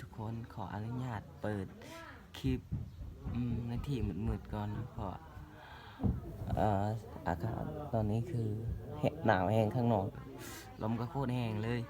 ທຸກຄົນ ຂໍອະນຸຍາດເປີດຄລິບ ອືມ ໃນທີ່ມືດໆກ່ອນນະ ເພາະ ເອີ ອາກາດຕອນນີ້ຄື ແຮ- ໜາວແຮງຂ້າງນອກ ລົມກໍໂຄດແຮງເລີຍ.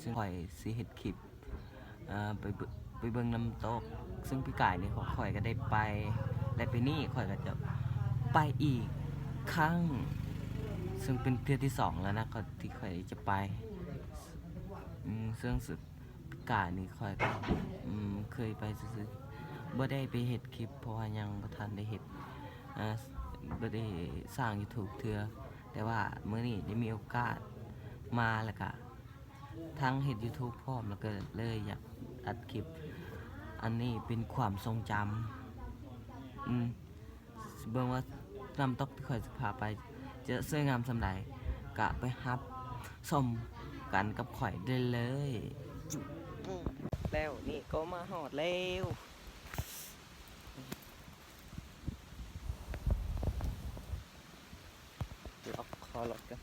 ຊຶ່ງຂ້ອຍຊິເຮັດຄລິບ ເອີ ໄປເບິ່ງ ໄປເບິ່ງນ້ຳຕົກ ຊຶ່ງປີກາຍນີ້ຂ້ອຍກໍໄດ້ໄປ ແລະ ປີນີ້ຂ້ອຍກໍຈະໄປອີກຄັ້ງ ຊຶ່ງເປັນເທື່ອທີສອງແລ້ວນະ ທີ່ຂ້ອຍຈະໄປ ອືມ ເຊິ່ງ ປີກາຍນີ້ຂ້ອຍກໍ ອືມ ເຄີຍໄປຊື່ໆ ບໍ່ໄດ້ໄປເຮັດຄລິບ ເພາະວ່າຍັງບໍ່ທັນໄດ້ເຮັດ ເອີ ບໍ່ໄດ້ສ້າງ YouTube ເທື່ອ ແຕ່ວ່າມື້ນີ້ໄດ້ມີໂອກາດມາ ແລ້ວກະທັງເຮັດ YouTube ພ້ອມ ແລ້ວກໍເລີຍຢາກອັດຄລິບ ອັນນີ້ເປັນຄວາມຊົງຈຳ ອືມ ຊິເບິ່ງວ່ານ້ຳຕົກທີ່ຂ້ອຍຊິພາໄປຈະສວຍງາມສ່ຳໃດ ກະໄປຮັບຊົມກັນກັບຂ້ອຍໄດ້ເລີຍ. ແລ້ວ ນີ້ກໍມາຮອດແລ້ວ ລັອກຄໍລົດກ່ອນ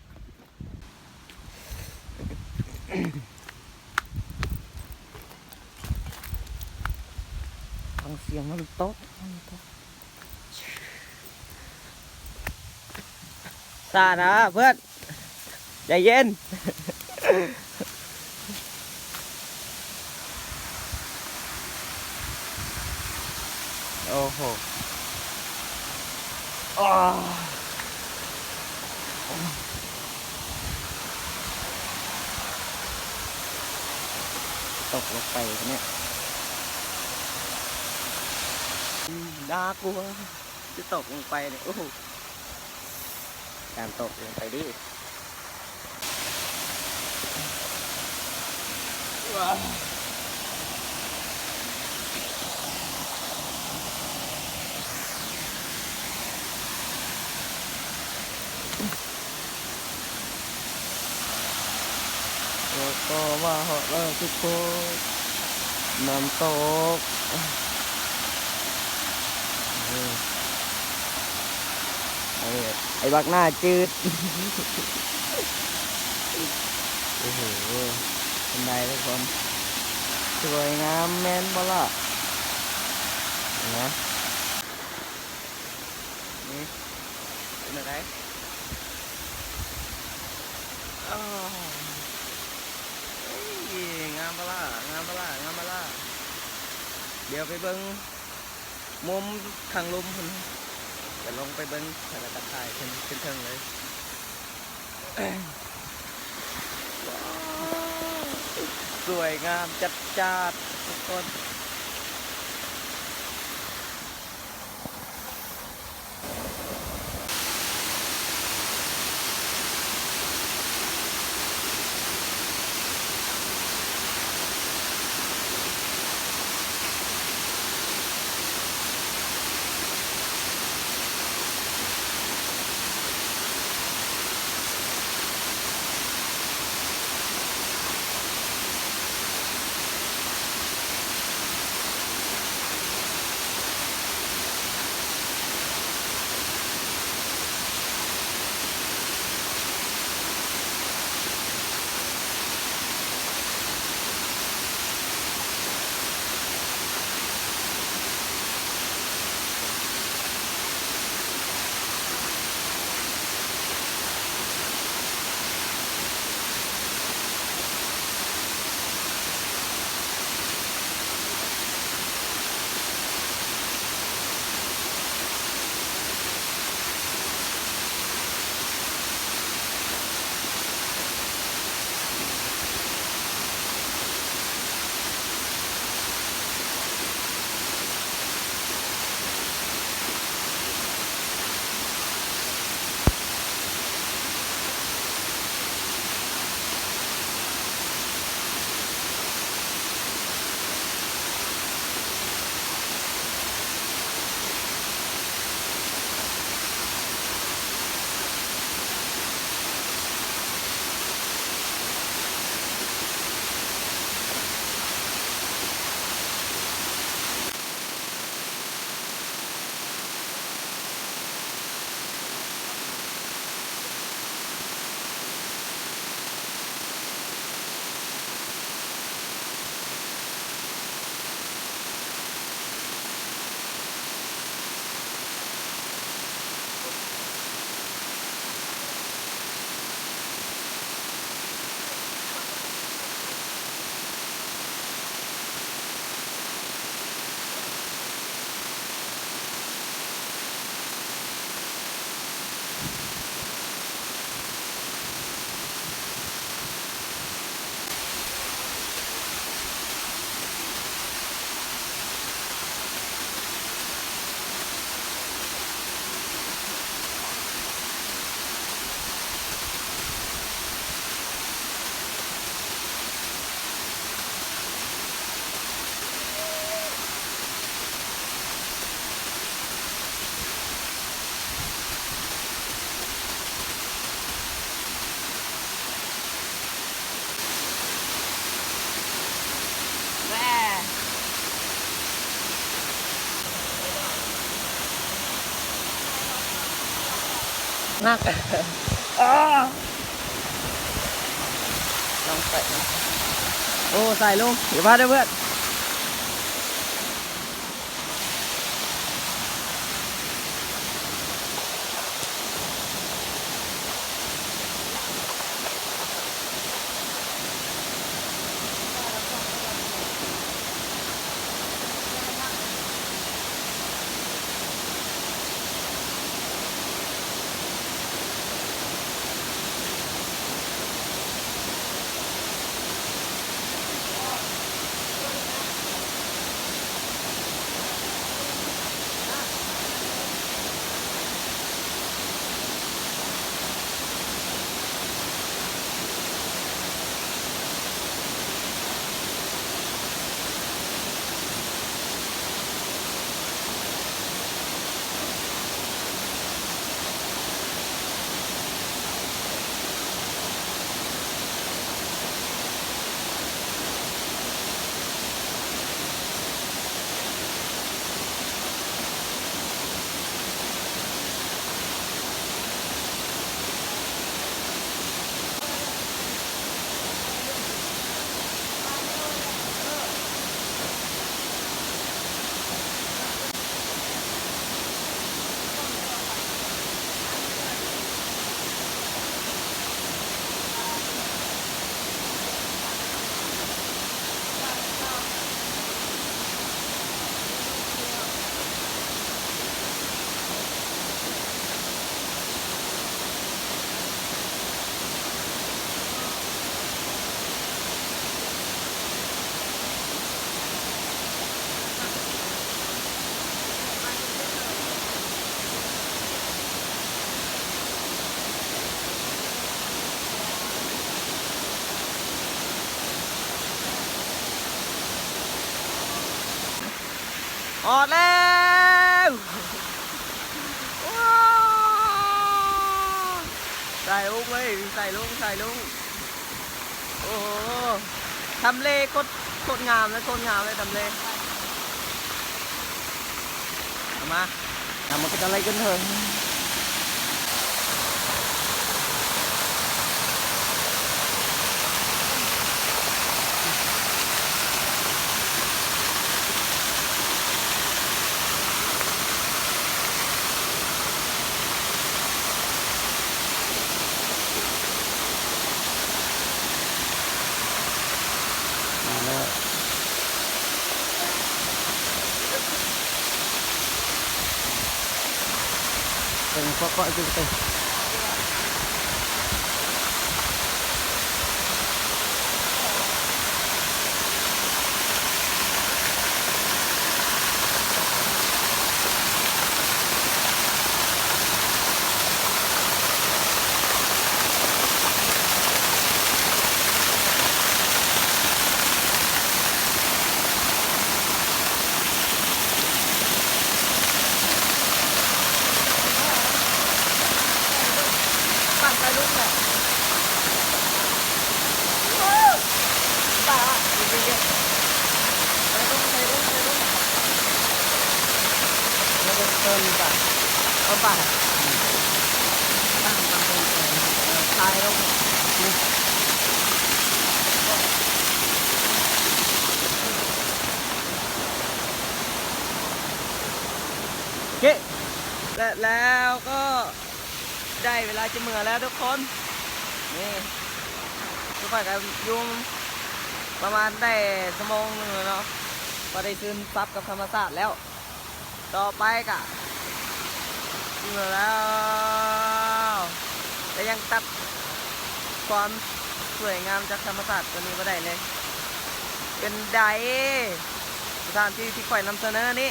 ຟັງສຽງນ້ຳຕົກ ນ້ຳຕົກ ຊ້ານະເພື່ອນ ໃຈເຢັນ ໂອ້ໂຫ ອາ ຕົກລົງໄປເນຍ ອືມ ໜ້າກົວ ຈະຕົກລົງໄປເນຍ ໂອ້ໂຫ ການຕົກລົງໄປເດ້ ແລ້ວກໍມາຮອດແລ້ວທຸກຄົນ ນ້ຳຕົກ ເອີ ໄອ້ ໄອ້ບັກໜ້າຈືດ ໂອ້ໂຫ ເປັນໃດທຸກຄົນ ສວຍງາມແມ່ນບໍ່ລະ ເຫັນບໍ່? ນີ້ ເປັນຈັ່ງໃດ? ໂອ້ຍ ງາມບໍ່ລະ ງາມບໍ່ລະ ງາມບໍ່ລະ? ດຽວໄປເບິ່ງມຸມທາງລຸ່ມພຸ້ນ ຈະລົງໄປເບິ່ງ ແລ້ວກະຖ່າຍຂຶ້ນ ຂຶ້ນເທິງເລີຍ. ວ້າວ ສວຍງາມຈັດຈ້ານທຸກຄົນ. ໜັກ ອ້າ ລອງໄປ ໂອ້ ສາຍລົງ ຢ່າພາດເດີເພື່ອນ. ຮອດແລ້ວ ວ້າວ ສາຍລົງເວີຍ ສາຍລົງ ສາຍລົງ. ໂອ້ໂຫ ທຳເລໂຄດ ໂຄດງາມເລີຍ ໂຄດງາມເລີຍທຳເລ. ເອົາມາ ເອົາມາເປັນອະໄລກັນເທີ. ມາແລ້ວ ເບິ່ງເກາະໆຢູ່ເຕີ. ໂອເຄ ແລະ ແລ້ວກໍໄດ້ເວລາຈະເມືອແລ້ວທຸກຄົນ. ນີ້ ຄືຂ້ອຍກໍຢູ່ປະມານໄດ້ຊົ່ວໂມງໜຶ່ງແລ້ວເນາະ ກໍໄດ້ຊຶມຊັບກັບທຳມະຊາດແລ້ວ. ຕໍ່ໄປກະເມື່ອແລ້ວ ແຕ່ຍັງຕັດຄວາມສວຍງາມຈາກທຳມະຊາດຕົວນີ້ບໍ່ໄດ້ເລີຍ. ເປັນໃດ ສະຖານທີ່ທີ່ຂ້ອຍນຳສະເໜີນີ້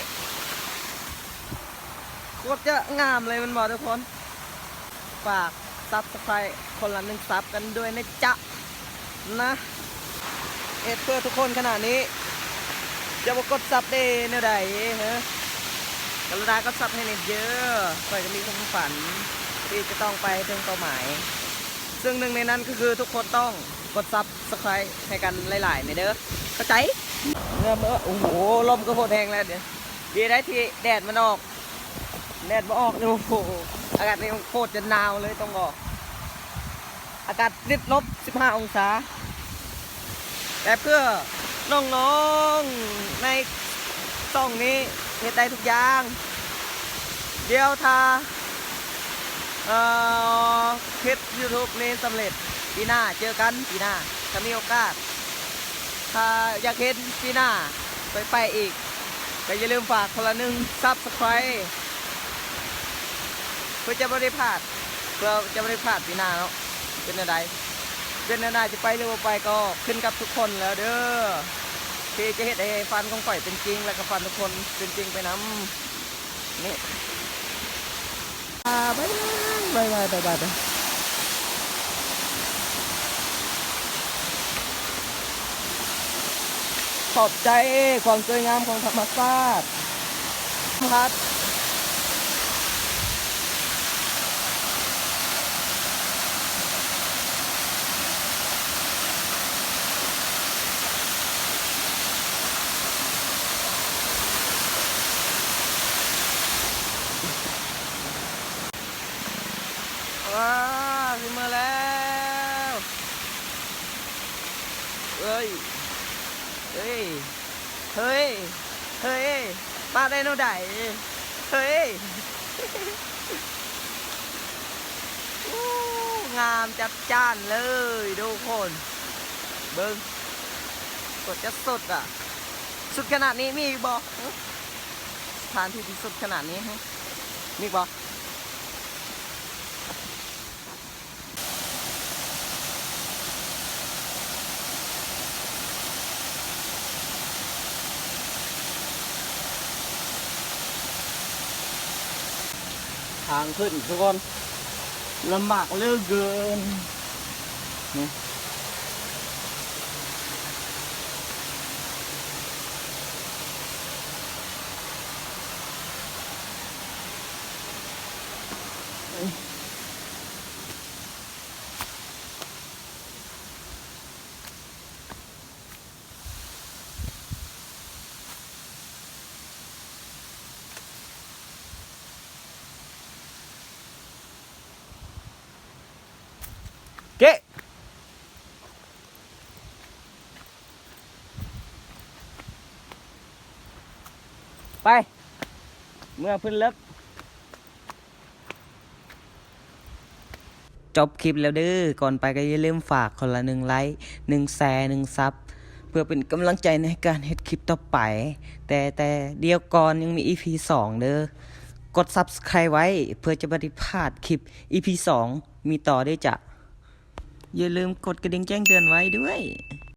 ໂຄດຈະງາມເລີຍແມ່ນບໍ່ທຸກຄົນ? ຝາກ Subscribe ຄົນລະໜຶ່ງຊັບກັນດ້ວຍນະຈ໊ະ ນະ ເຮັດເພື່ອທຸກຄົນຂະໜາດນີ້ ຈະບໍ່ກົດຊັບໄດ້ແນວໃດເຮີ? ກະລຸນາກົດຊັບໃຫ້ແດ່ເດີ. ຂ້ອຍກໍມີຄວາມຝັນທີ່ຈະຕ້ອງໄປໃຫ້ເຖິງເປົ້າໝາຍ ເຊິ່ງໜຶ່ງໃນນັ້ນກໍຄືທຸກຄົນຕ້ອງກົດ Subscribe ໃຫ້ກັນຫຼາຍໆແດ່ເດີ ເຂົ້າໃຈ? ເມື່ອ ເມື່ອ ໂອ້ໂຫ ລົມກໍໂພດແຮງແລ້ວ ເດ ດີໄດ໋ທີ່ແດດມັນອອກ. ແດດບໍ່ອອກ ໂອ້ໂຫ ອາກາດນີ້ມັນໂຄດຈະໜາວເລີຍ ຕ້ອງບອກ ອາກາດຕິດລົບສິບຫ້າອົງສາ ແຕ່ເພື່ອນ້ອງໆໃນຊ່ອງນີ້ເຮັດໄດ້ທຸກຢ່າງ. ດຽວຖ້າ ເອີ ຄລິບຢູທູບນີ້ສຳເລັດ ປີໜ້າເຈີກັນ ປີໜ້າ ຖ້າມີໂອກາດ ຖ້າຢາກເຫັນປີໜ້າຂ້ອຍໄປອີກ ກໍຢ່າລືມຝາກຄົນລະໜຶ່ງຊັບສະໄຄຣບ໌ ເພື່ອຈະບໍ່ໄດ້ພາດ ເພື່ອຈະບໍ່ໄດ້ພາດປີໜ້າເນາະ ເປັນແນວໃດ ເປັນແນວໃດ ຊິໄປຫຼືບໍ່ໄປ ກໍຂຶ້ນກັບທຸກຄົນແລ້ວເດີ ທີ່ຈະເຮັດໃຫ້ຝັນຂອງຂ້ອຍເປັນຈິງ ແລະກໍຝັນທຸກຄົນເປັນຈິງໄປນຳ. ນີ້ ອ່າ ບາຍບາຍ ບາຍບາຍ ບາຍບາຍ ຂອບໃຈຄວາມສວຍງາມຂອງທຳມະຊາດ ພັດ ວ້າ ຊິເມືອແລ້ວ ເອີຍ ເອີຍ ເຮີ້ຍ ເຮີ້ຍ ມາໄດ້ແນວໃດ ເຮີ້ຍ ໂອ້ ງາມຈັດຈ້ານເລີຍທຸກຄົນ ເບິ່ງ ສົດຈັດສົດອະ ສຸດຂະໜາດນີ້ມີອີກບໍ່? ສະຖານທີ່ທີ່ສຸດຂະໜາດນີ້ ມີອີກບໍ່? ທາງຂຶ້ນທຸກຄົນ ລຳບາກເຫຼືອເກີນ ນີ້. ເກະ ໄປ ເມືອ ເພິ່ນເລິກ. ຈົບຄລິບແລ້ວເດີ ກ່ອນໄປກໍຢ່າລືມຝາກຄົນລະໜຶ່ງໄລ ໜຶ່ງແຊ ໜຶ່ງຊັບ ເພື່ອເປັນກຳລັງໃຈໃນການເຮັດຄລິບຕໍ່ໄປ ແຕ່ ແຕ່ດຽວກ່ອນ ຍັງມີອີພີສອງເດີ ກົດຊັບສະໄຄຣບ໌ໄວ້ ເພື່ອຈະບໍ່ໄດ້ພາດຄລິບອີພີສອງ ມີຕໍ່ເດີຈ້າ ຢ່າລືມກົດກະດິ່ງແຈ້ງເຕືອນໄວ້ດ້ວຍ.